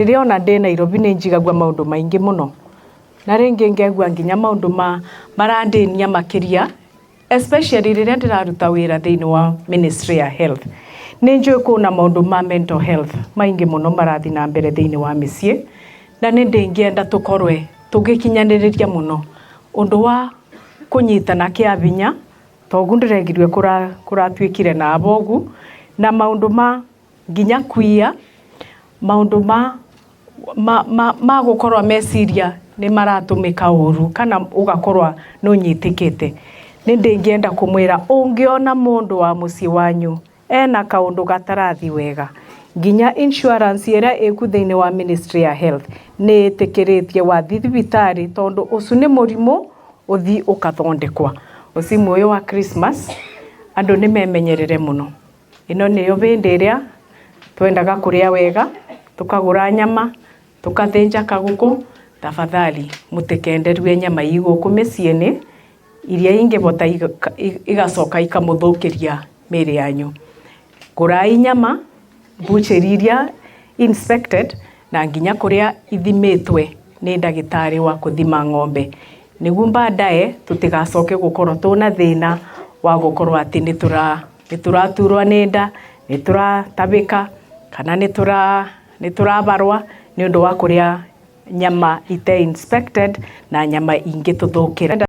Rĩrĩa ona ndĩ Nairobi nĩ njigagua maũndũ maingĩ mũno, na rĩngĩ ngegua nginya maũndũ ma marandĩnia makĩria, especially rĩrĩa ndĩraruta wĩra thĩinĩ wa Ministry ya Health. Nĩ njũĩ kwĩna maũndũ ma mental health maingĩ mũno marathiĩ na mbere thĩinĩ wa mĩciĩ, na nĩ ndĩngĩenda tũkorwe tũgĩkinyanĩrĩria mũno ũndũ wa kũnyitana kĩa hinya toguo ndĩregirue kũratuĩkire na abogu na maũndũ ma nginya kuia maũndũ ma gũkorwo meciria nĩ maratũmĩka ũru kana ũgakorwo nĩ ũnyitĩkĩte. Nĩ ndĩngĩenda kũmwĩra ũngĩona mũndũ wa mũciĩ wanyu ena kaũndũ gatarathi wega, nginya insurance ĩrĩa ĩku thĩinĩ wa Ministry ya Health nĩ ĩtĩkĩrĩtie wathiĩ thibitarĩ tondũ ũcio nĩ mũrimũ ũthiĩ ũkathondekwa. Mũcimu ũyũ wa Christmas andũ nĩ memenyerere mũno. Ĩno nĩyo hĩndĩ ĩrĩa twendaga kũrĩa wega, tũkagũra nyama, tũkathĩnja kagũkũ. Tafadhali mũtikenderue nyama ii gũkũ mĩciĩ-inĩ iria ingĩbota igacoka ikamũthũkĩria mĩĩrĩ yanyu. Gũrai nyama butchery iria inspected na nginya kũrĩa ithimĩtwe nĩ ndagĩtarĩ wa kũthima ng'ombe nĩguo baadaye tũtigacoke gũkorwo twĩna thĩna wa gũkorwo atĩ nĩ tũraturwo nĩ nda, nĩ tũratabĩka kana nĩ tũrabarwa nĩ ũndũ wa kũrĩa nyama ite inspected na nyama ingĩtũthũkĩra.